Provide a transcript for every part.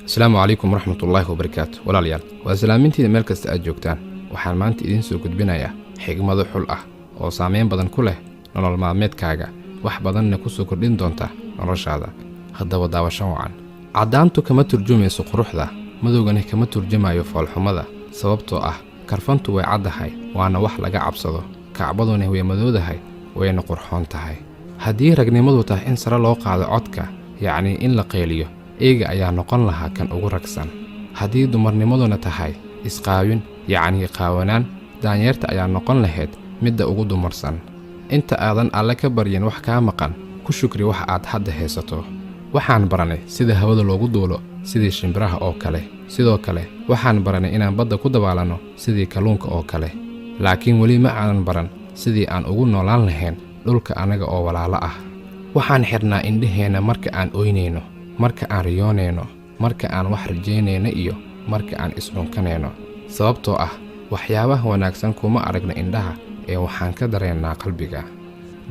Asalaamu calaykum waraxmatullaahi wabarakaatu. Walaalayaal, waa salaamintiida meel kasta aad joogtaan. Waxaan maanta idiin soo gudbinayaa xigmado xul ah oo saameyn badan ku leh nolol maalmeedkaaga, wax badanna ku soo kordhin doonta noloshaada. Haddaba daawasho wacan. Caddaantu kama turjumayso quruxda, madowgana kama turjumayo foolxumada, sababtoo ah karfantu way caddahay, waana wax laga cabsado. Kacbaduna way madowdahay, wayna qurxoon tahay. Haddii ragnimadu tahay in sare loo qaado codka, yacnii in la qayliyo, eyga ayaa noqon lahaa kan ugu ragsan. Haddii dumarnimaduna tahay isqaawin, yacnii qaawanaan, daanyeerta ayaa noqon lahayd midda ugu dumarsan. Inta aadan Alle ka baryin wax kaa maqan, ku shukri wax aad hadda haysato. Waxaan baranay sida hawada loogu duulo sidii shimbiraha oo kale. Sidoo kale waxaan baranay inaan badda ku dabaalanno sidii kalluunka oo kale, laakiin weli ma aanan baran sidii aan ugu noolaan lahayn dhulka annaga oo walaalo ah. Waxaan xidhnaa indhaheenna marka aan ooynayno, marka aan riyoonayno, marka aan wax rajaynayno iyo marka aan isdhunkanayno, sababtoo ah waxyaabaha wanaagsan kuma aragna indhaha ee waxaan ka dareennaa qalbiga.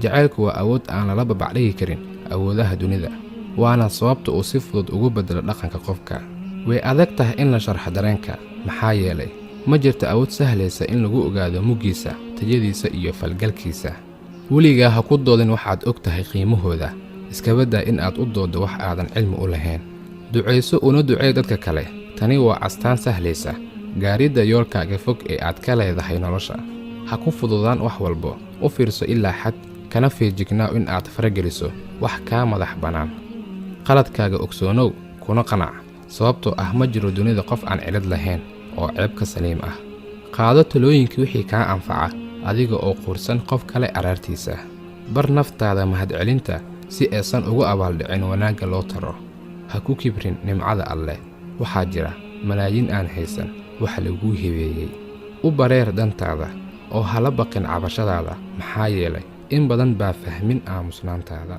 Jacaylku waa awood aan lala babacdhigi karin awoodaha dunida, waana sababta uu si fudud ugu beddelo dhaqanka qofka. Way adag tahay in la sharxo dareenka, maxaa yeelay ma jirto awood sahlaysa in lagu ogaado muggiisa, tayadiisa iyo falgalkiisa. Weligaa ha ku doodin waxaad og tahay qiimahooda, iskaba daa in aad u dooddo wax aadan cilmi u lahayn. Ducayso una ducee dadka kale. Tani waa astaan sahlaysa gaaridda yoolkaaga fog ee aad ka leedahay nolosha. Ha ku fududaan wax walbo, u fiirso ilaa xad, kana feejignaaw in aad farageliso wax kaa madax bannaan. Qaladkaaga ogsoonow kuna qanac, sababtoo ah ma jiro dunida qof aan cilad lahayn oo ceeb ka saliim ah. Qaado talooyinkii wixii kaa anfaca adiga oo quursan qof kale araartiisa. Bar naftaada mahadcelinta si aysan ugu abaaldhicin wanaagga loo taro. Ha ku kibrin nimcada Alleh, waxaa jira malaayiin aan haysan waxa laguu hibeeyey. U bareer dantaada oo hala baqin cabashadaada, maxaa yeelay in badan baa fahmin aamusnaantaada.